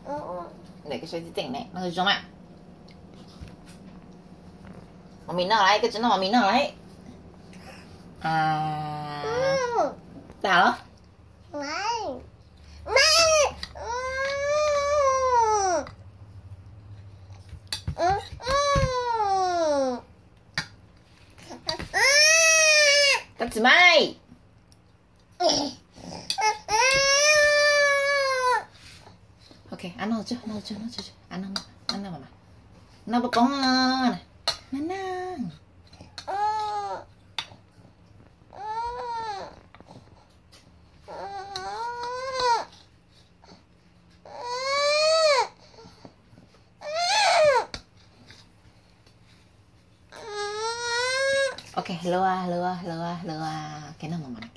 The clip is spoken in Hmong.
Ntawm koj saib tib teem ne, noj zoo mas. Mov mis noj lawm, koj tsis noj mov mis noj lawm. Tas los? Koj txiv Mai. Ok, noj, noj, noj, noj poob poob, noj noj. Ok, hlua hlua hlua hlua, ok, noj mov mas.